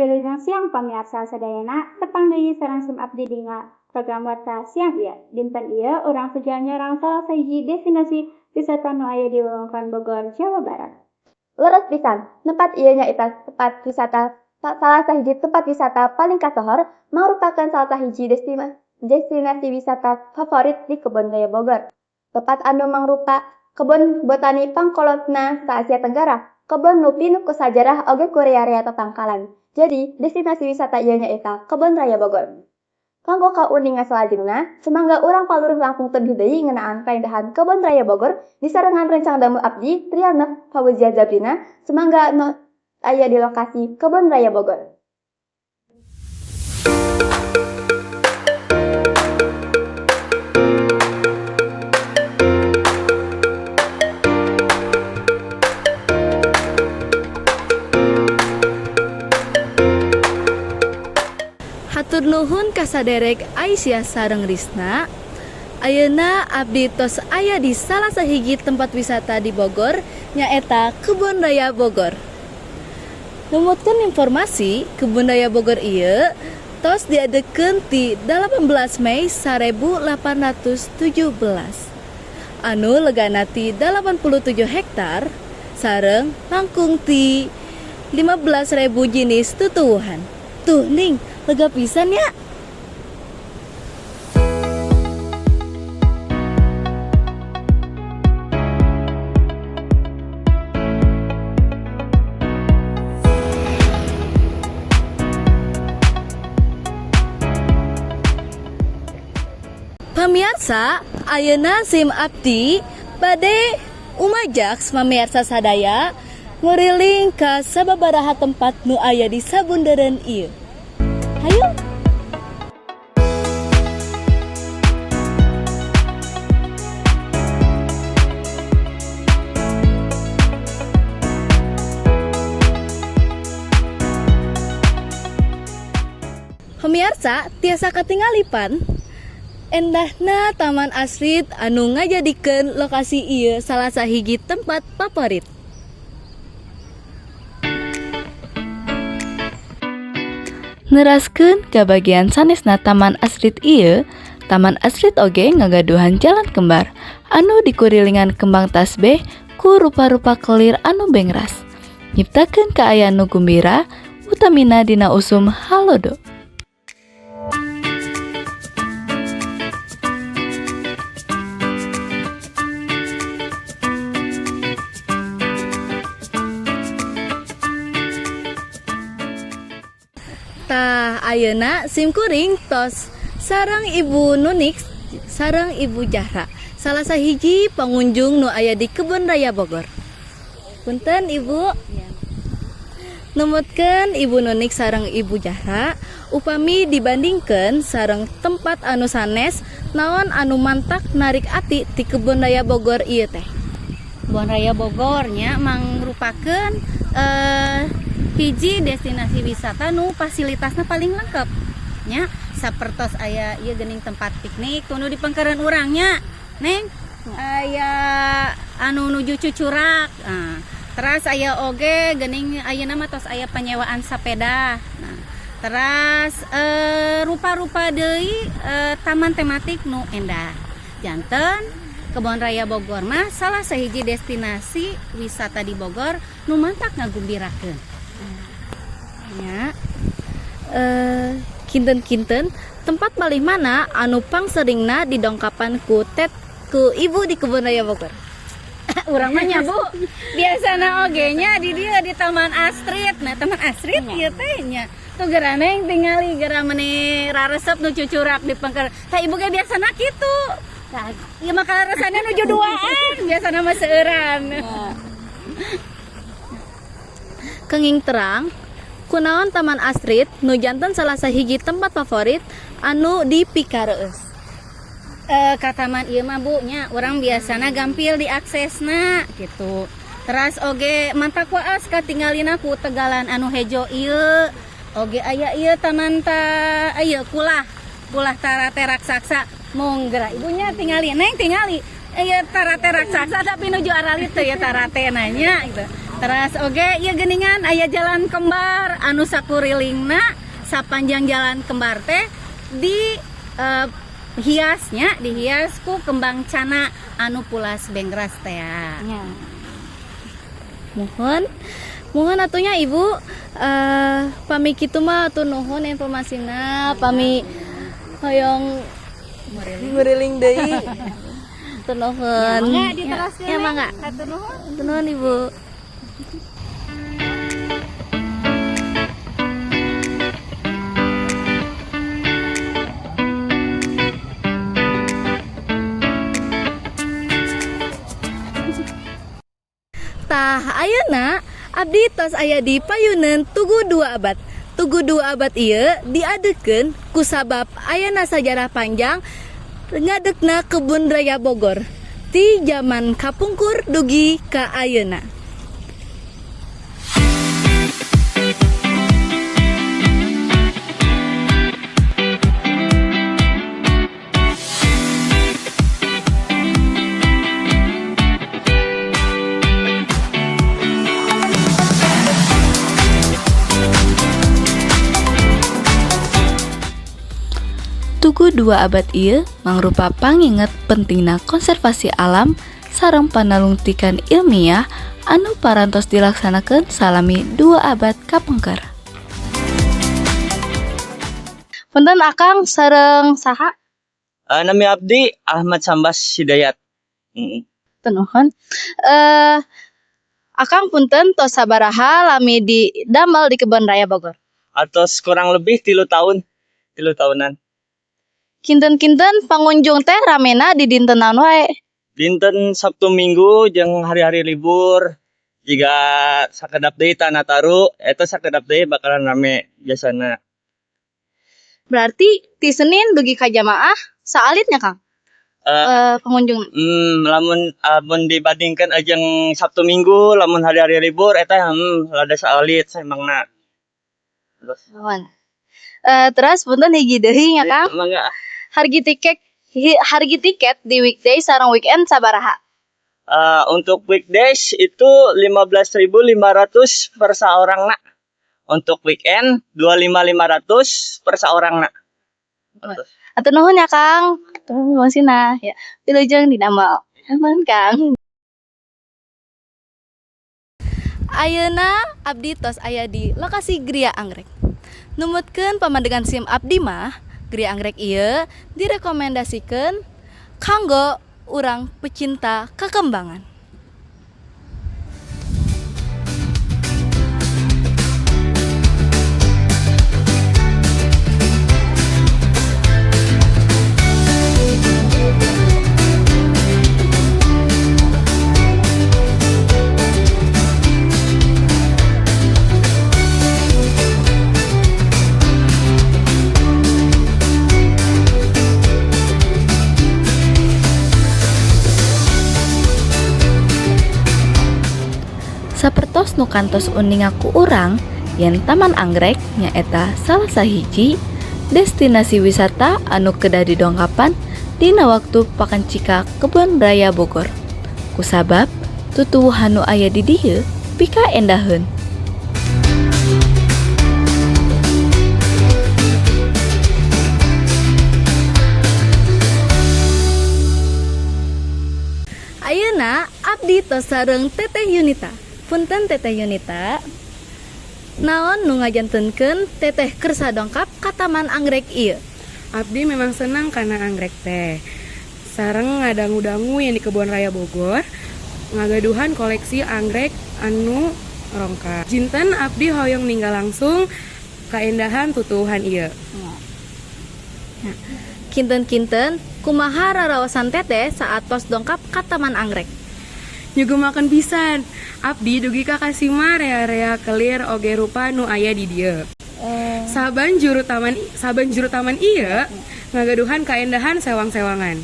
Wilujeng siang pamiarsa sadayana, tepang deui sareng sim abdi dina program Warta Siang ieu. Dinten ieu urang seja nyorang salah sahiji destinasi wisata nu aya di wewengkon Bogor, Jawa Barat. Leres pisan, tempat ieu nyaeta tempat wisata salah sahiji tempat wisata paling kasohor, mangrupakeun salah sahiji destinasi wisata favorit di Kebon Raya Bogor. Tempat anu mangrupa kebon botani pangkolotna sa Asia Tenggara, kebon nu pinuh ku sajarah oge ku rea-rea tatangkalan. Jadi, destinasi wisata ieu nyaeta Kebon Raya Bogor. Kanggo kauninga salajengna, sumangga urang paluruh langkung tebih deui ngeunaan kaindahan Kebon Raya Bogor disarengan rencang damel abdi Triana Fauzia Zabrina, sumangga nu aya di lokasi Kebon Raya Bogor. Hatur nuhun ka saderek Aisyah sareng Risna. Ayeuna abdi tos aya di salah sahiji tempat wisata di Bogor, nyaeta Kebon Raya Bogor. Numutkeun informasi, Kebun Raya Bogor ieu tos diadekeun ti 18 Mei 1817. Anu legana ti 87 hektar sareng langkung ti 15.000 jenis tutuwuhan. Tuh ning, lega pisan ya. Pamiarsa, ayeuna sim abdi bade umajak pamiarsa sadaya nguriling ka sababaraha tempat nu aya di sabundereun ieu. Hayu. Pemirsa, tiasa katingali pan endahna Taman Astrid anu ngajadikeun lokasi ieu salah sahiji tempat favorit. Neraskeun ka bagian sanesna Taman Astrid ieu, Taman Astrid oge ngagaduhan jalan kembar anu dikurilingan kembang tasbeh ku rupa-rupa kelir anu bengras. Nyiptakeun kaayaan nu gumbira, utamina dina usum halodo. Tah ayeuna simkuring tos sareng Ibu Nunik sareng Ibu Jahra, salah sahiji pengunjung nu aya di Kebun Raya Bogor. Punten Ibu. Numutkeun Ibu Nunik sareng Ibu Jahra, upami dibandingkeun sareng tempat anu sanes, naon anu mantak narik ati ti Kebun Raya Bogor ieu teh? Kebun Raya Bogor nya mangrupakeun hiji destinasi wisata nu fasilitasna paling lengkap nya, sapertos aya ieu geuning tempat piknik nu di pengkereun urang nya, Neng, aya anu nuju cucurak. Nah, teras aya oge geuning ayeuna mah tos aya penyewaan sepeda. Nah, teras rupa-rupa deui taman tematik nu endah. Janten Kebon Raya Bogor mah salah sahiji destinasi wisata di Bogor nu mantak ngagumbirakeun. Ya. Kinten-kinten tempat malih mana anu pangseringna didongkapan ku tet ku ibu di Kebun Raya Bogor? Urang mah nya, Bu, biasana oge nya di dieu di Taman Astrid. Nah, Taman Astrid ieu teh nya. Tuh geura Neng tingali geura meuni raresep nu cucurak di pengker. Tah ibu ge biasana kitu. Tah ieu mah kaleresanna nuju duaan, biasana mah seueuran. Kenging terang, kunaon Taman Astrid nu janten salah sahiji tempat favorit anu dipikareus? Ka taman ieu mah, Bu, nya urang biasana gampil diaksesna gitu. Teras oge mantak waas katinggalina ku tegalan anu hejo ieu. Oge aya ieu taman ta ieu kulah tarate raksasa. Mung geura ibunya tingali, Neng tingali. Ieu tarate raksasa tapi nuju aralit teh ya tarate nanya gitu. Teras oge ieu geuningan aya jalan kembar anu sakurilingna, sapanjang jalan kembar teh di hiasnya, dihias ku kembang cana anu pulas bengras teh ya. Ya. Mohon mohon atuh nya, Ibu, pami kitu mah hatur nuhun informasina, pami hoyong nguriling deui. Hatur nuhun. Mangga diteraskeun. Ya, mangga. Hatur nuhun. Hatur nuhun, Ibu. Tah, ayeuna abdi tos aya di payuneun Tugu 2 Abad. Tugu 2 Abad ieu diadekeun kusabab ayana sajarah panjang ngadegna Kebun Raya Bogor ti zaman kapungkur dugi ka ayeuna. Tugu 2 Abad ieu mangrupa panginget pentingna konservasi alam sareng panalungtikan ilmiah anu parantos dilaksanakeun salami 2 abad kapengker. Punten, Akang, sareng saha? Nami abdi Ahmad Sambas Hidayat. Nuhun. Akang, punten, tos sabaraha lami di damel di Kebun Raya Bogor? Atos kurang lebih 3 tahun, 3 tahunan. Kinten-kinten pangunjung teh ramena di dinten naon wae? Dinten Sabtu Minggu jeung hari-hari libur, jika sakedap deui ta Nataru eta sakedap deui bakalan rame biasana. Berarti ti Senin dugi ka Jamaah saalit nya, Kang? Pengunjung. Lamun lamun dibandingkan jeung Sabtu Minggu, lamun hari-hari libur eta rada saalit emangna. Nuhun. Terus punten, hiji deui nya, Kang. Mangga. Harga tiket di weekday sareng weekend sabaraha? Untuk weekdays itu 15.500 per seorang nak. Untuk weekend 25.500 per seorang nak. Hatur nuhun ya, Kang. Nuhun sina ya. Wilujeng didamel. Nuhun, Kang. Ayeuna abdi tos aya di lokasi Griya Anggrek. Numutkeun pamandegan sim abdi mah, Griya Anggrek ieu direkomendasikeun kanggo urang pecinta kekembangan. Sapertos nu kantos uninga ku urang yen Taman Anggrek nyaeta salah sahiji destinasi wisata anu kedah didongkapan dina waktu pakancika Kebun Raya Bogor. Kusabab tutuwuhan nu aya di dieu pikaendaheun. Ayeuna abdi tos sareng Teteh Yunita. Punten, Teteh Yunita. Naon nu ngajantenkeun Teteh kersa dongkap ka Taman Anggrek ieu? Abdi memang senang karena anggrek teh. Sareng ngadangu-dangu yang di Kebun Raya Bogor ngagaduhan koleksi anggrek anu rongkap. Jinten abdi hoyong ninggal langsung kaendahan tutuwuhan ieu. Kinten-kinten kumaha raraosan Teteh saat tos dongkap ka Taman Anggrek? Nyugumakeun pisan. Abdi dugi ka kasima rea-rea kelir oge rupa nu aya di dieu. Saban juru taman ieu ngagaduhan kaendahan sewang-sewangan.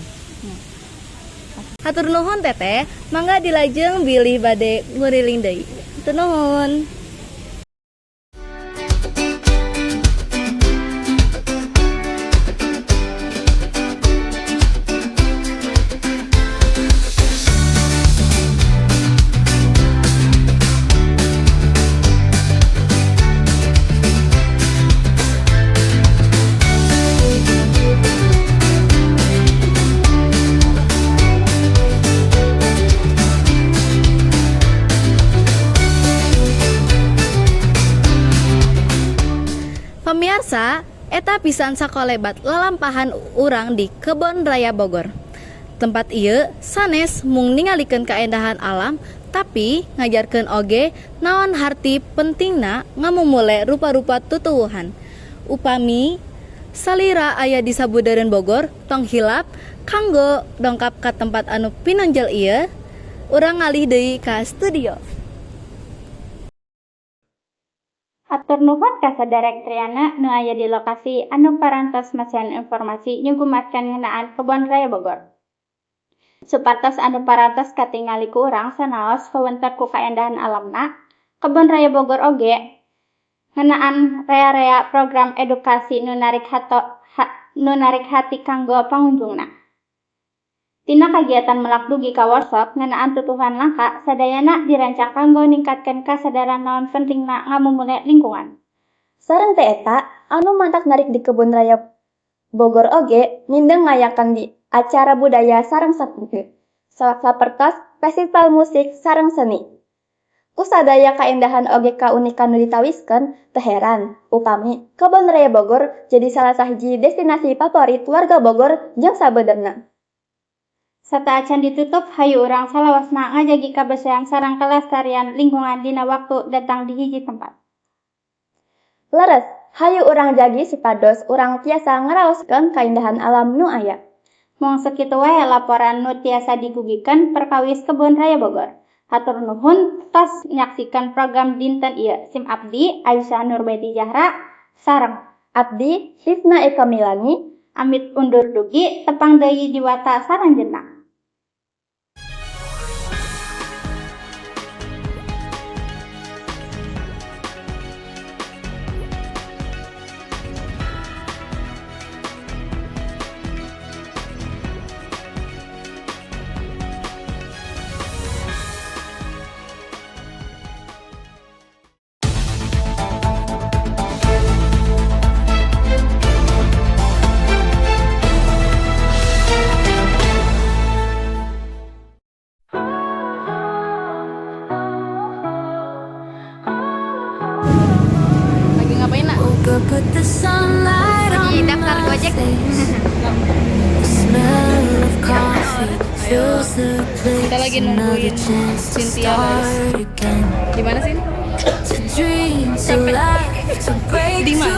Hatur nuhun, Teteh, mangga dilajeng bilih bade nguriling deui. Hatur nuhun. Eta pisan sakolebat lalampahan urang di Kebon Raya Bogor. Tempat ieu sanes mung ningalikeun kaendahan alam, tapi ngajarkeun oge naon harti pentingna ngamumule rupa-rupa tutuwuhan. Upami salira aya di sabudeureun Bogor, tong hilap kanggo dongkap ka tempat anu pinonjol ieu. Urang ngalih deui ka studio. Hatur nuhun ka saderek Triana nu aya di lokasi anu parantos masihan informasi nyugumatkeun ngeunaan Kebon Raya Bogor. Supados anu parantos katingali ku urang sanaos kawentar ku kaendahan alamna, Kebon Raya Bogor oge ngeunaan rea-rea program edukasi nu narik hati kanggo pangunjungna. Tina kagiatan melak dugi ka workshop ngeunaan tutuwuhan langka, sadayana dirancang kanggo ningkatkeun kasadaran naon pentingna ngamumule lingkungan. Sareng teh eta, anu matak narik di Kebun Raya Bogor oge mindeng ngayakeun di acara budaya sareng seni, sapertos festival musik sareng seni. Ku sadaya kaendahan oge kaunikan nu ditawiskeun, teu heran upami Kebon Raya Bogor jadi salah sahiji destinasi favorit warga Bogor jeung sabeudeurna. Sateuacan ditutup, hayu urang salawasna ngajagi kabersihan sareng kalestarian lingkungan dina waktu datang di hiji tempat. Leres, hayu urang jagi supados urang tiasa ngaraoskeun kaindahan alam nu aya. Mung sakitu wae laporan nu tiasa digugikeun perkawis Kebon Raya Bogor. Hatur nuhun tos nyaksikeun program dinten ieu. Sim abdi Aisyah Nurbaiti Zahra sareng Abdi Hifna Eka Milani amit undur dugi, tepang deui di warta salanjeunna. Lagi ngapain, Nak? Lagi daftar Gojek. Kita lagi nungguin Cynthia baris. Di mana sih? Di mana?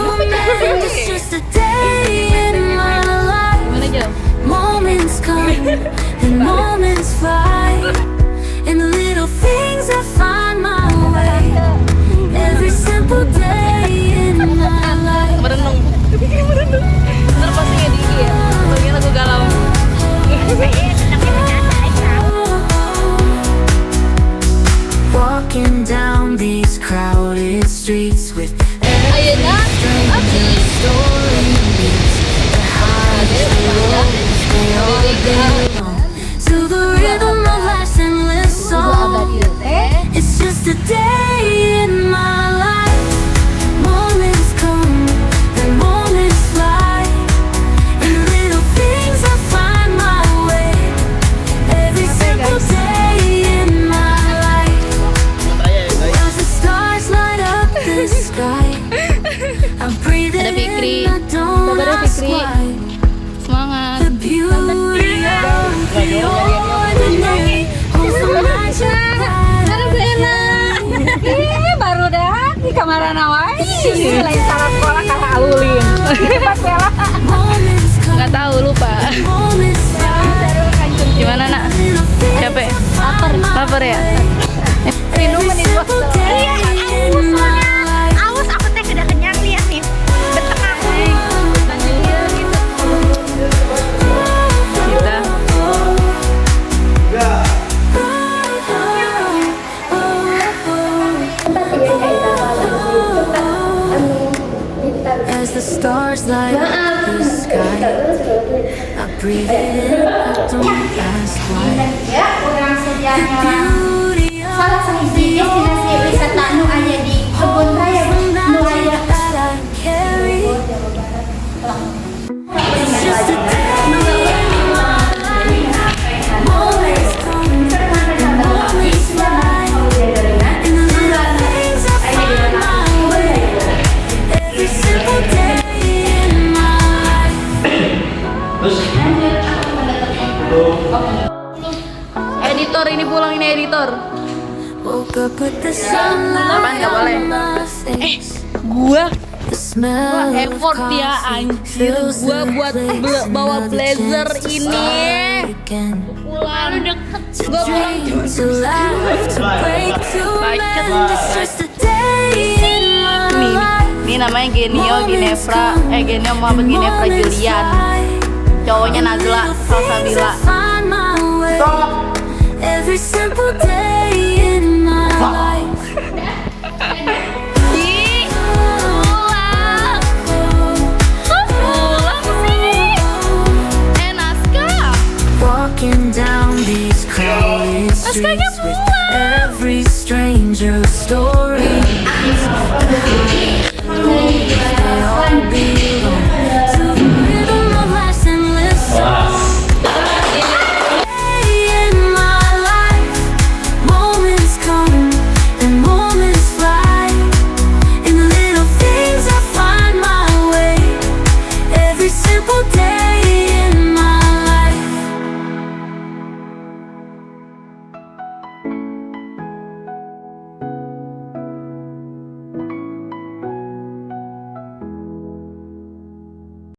Mana jauh? Moments come and moments fly. In the little things I find my way. Every simple day in my life. Merenung. Merenung. Ntar pasti nggak di IG ya. Bagian lagu galau. Walking down these crowded streets with Ayeuna abdi story beats the highs, the lows, they all belong to the rhythm of life's endless song. It's just a day in my life. Moments come and moments fly. In little things I find my way. Every simple day in my life. As the stars light up the sky, I breathe Ada it Fikri. in, I don't Kabar ya, ask Fikri? why. Semangat. The beauty of the ordinary holds the magic that I Ih, baru dah di kamarana wae. Lain salah sekolah kalah alulin. Moments come, Nggak tahu, lupa. moments fly. Gimana, Nak? Little things Capek? I find my Lapar ya? Every simple day in my life. Aus, aku teh udah kenyang, lihat nih. Beteng aku. Kita Tempat ieu nyaeta salah sahiji tempat anu ditawiskeun. As the stars light up the sky, I breathe it in, I don't ask why. Ya, urang sedia The nyorang beauty of salah sahiji destinasi wisata nu aya di Kebun Raya the nu aya magic that I carry. It's just a day in my life. Moments come and moments fly. In the little things I find my way. Every simple day in Editor ini pulang, ini editor. Woke up with the sunlight nggak boleh. on my face. Gua The smell of effort ya, coffee anjir. fills Gua the buat place. bawa Another blazer chance to ini. start again. Pulang deket. To Gua pulang dream, to laugh, to break, to Bacot. mend. It's just a day in my Nih, life. ini namanya Genio Ginevra, eh Genio Muhammad Ginevra Moments Julian. fly. Cowoknya Nazla Little things Salsabila. I find my way. Every simple day in my life. Ih, pulang. Kok pulang sih? Eh, Naska. Walking down these crowded Naskahnya streets with pulang. every stranger story. They all belong to the rhythm of life's endless song. Day in my life, moments come and moments fly. In the little things, I find my way. Every simple day.